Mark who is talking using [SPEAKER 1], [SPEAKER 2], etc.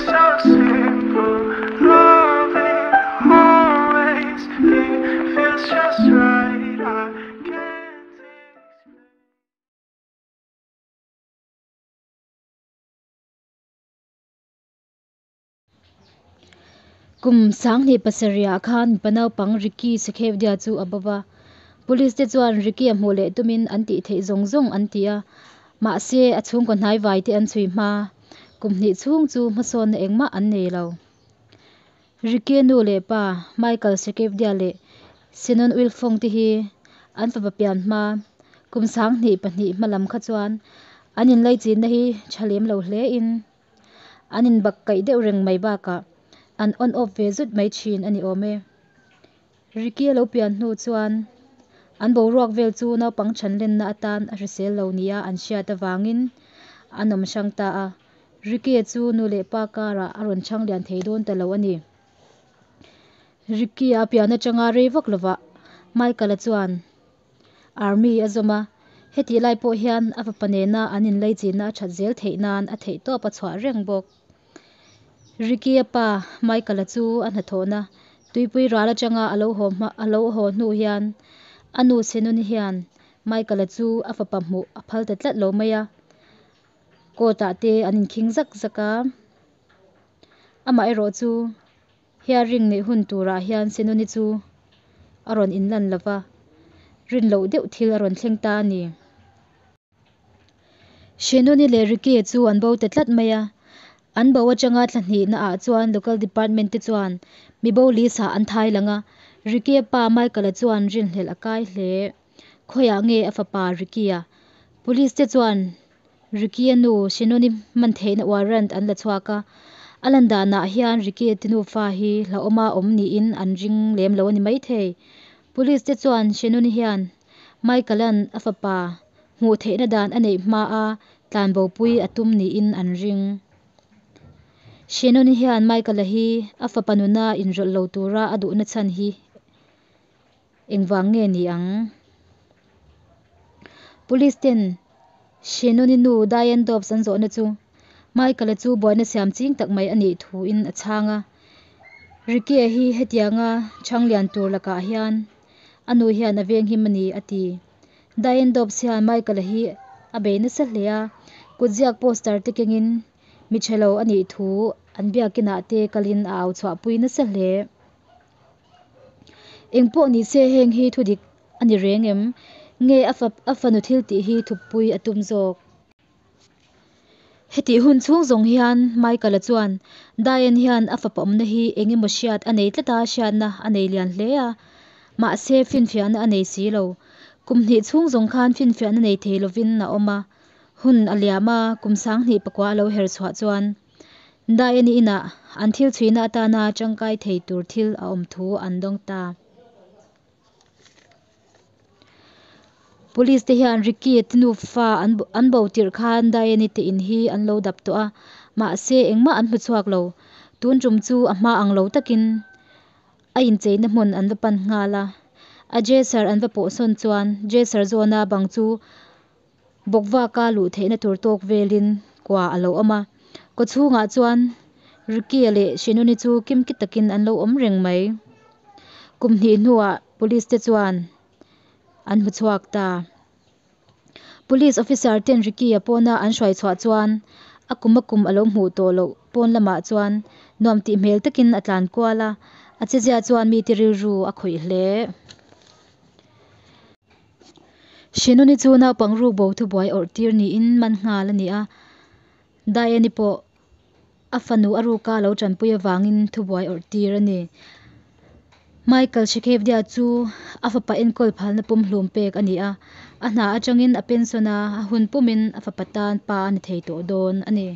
[SPEAKER 1] so simple. Loving always, it feels just right. I can't explain.
[SPEAKER 2] Kum 2007ah khan mipa naupang Ricky Sekhevdia chu a bo va. Police te chuan Ricky-a hmuh leh tumin an tih theih zawng zawng an ti a, mahse a chhungkaw hnaivai te an chhui hma. Kum hnih chhung chu hmasawnna engmah an nei lo. Ricky-a nu leh pa Michael Sekhevdia leh Shannon Wilfong te hi an fapa pian hma kum 2002 hma lam kha chuan an inlaichinna hi tha lem lo hlein an inbak kaih deuh reng mai bakah an on off ve zut mai thin a ni awm e. Ricky-a lo pian hnu chuan an boruak vel chu naupang thanlenna atan a hrisel lo nia an hriat avangin an awm hrang ta a. Ricky-a chu nu leh pa karah a rawn chhang lian thei dawn ta lo a ni. Ricky-a pian atanga rei vak lovah Michael-a chuan Army a zawm a, hetih lai pawh hian a fapa nena an inlaichinna a that zel theih nan a theihtawp a chhuah reng bawk. Ricky-a pa Michael-a chu a hnathawhna tuipui ral atanga a lo haw hma a lo haw hnu hian a nu Shannon-i hian Michael-a chu a fapa hmuh a phal ta tlat lo mai a, court ah te an inkhing zak zak a. Amaherawh chu hearing neih hun turah hian Shannon-i chu a rawn inlan lo va, rin loh deuh thil a rawn thleng ta a ni. Shannon-i leh Ricky-a chu an bo ta tlat mai a, an bo atanga thla hnihna ah chuan local department te chuan mibo list ah an thai lang a, Ricky-a pa Michael-a chuan rinhlelh a kai hle. Khawiah nge a fapa Ricky-a? Police te chuan Ricky-a nu Shannon-i hman theihna warrant an la chhuak a, a lan danah hian Ricky-a te nufa hi hlauhawma awm niin an ring lem lo a ni maithei. Police te chuan Shannon-i hian Michael-a'n a fapa hmuh theihna dan a neih hmaa tlanbopui a tum niin an ring. Shannon-i hian Michael-a hi a fapa nuna inrawlh lo tura a duhna chhan hi engvang nge ni ang? Police ten Shannon-i nu Diane Dobbs an zawhna chu Michael-a chu buaina siam ching tak mai a nih thuin a chhang a. Ricky-a hi hetianga chhang lian tur lakah hian a nu hian a venghim a ni, a ti. Diane Dobbs hian Michael-a hi a bei nasa hle a, kutziak poster te kengin mi tha lo a nih thu an biakinah te kalin a au chhuahpui nasa hle. Engpawh ni se heng hi thudik a ni reng em? Nge a fanu thil tih hi thuppui a tum zawk? Hetih hun chhung zawng hian Michael-a chuan Diane hian a fapa awmna hi eng emaw hriat a nei tlat a, hriatna a nei lian hle a, mahse finfiahna a nei si lo. Kum hnih chhung zawng khan finfiahna nei thei lovin a awm a, hun a liam a, kum 2009 a lo her chhuah chuan Diane-i inah an thil chhuina atana tangkai thei tur thil a awm thu an dawng ta. Police te hian Ricky-a te nufa an bo tirh khan Diane-i te in hi an lo dap tawh a, mahse engmah an hmu chhuak lo. Tun tum chu a hma ang lo takin a incheina hmun an va pan nghal a. A dresser an va pawhsawn chuan dresser zawna bang chu bawkvaka luh theihna tur tawk velin kua a lo awm a. Kawchhungah chuan Ricky-a leh Shannon-i chu kimki takin an lo awm reng mai. Kum hnih hnuah police te chuan an hmu chhuak ta. Police officer ten Ricky-a pawna an hruai chhuah chuan a kum a kum a lo hmuh tawh loh pawn lamah chuan nuam tih hmel takin a tlan kual a, a chezia chuan mite rilru a khawih hle. Shannon-i chu naupang ruk bo thubuai awrh tir niin man nghal a ni a, Diane-i pawh a fanu a ruka lo tanpui avangin thubuai awrh tir a ni. Michael Shekhevdia chu a fapa enkawl phalna pumhlum pek a ni a, a hna atangin a pension a, a hun pumin a fapa tan pa a ni thei tawh dawn a ni.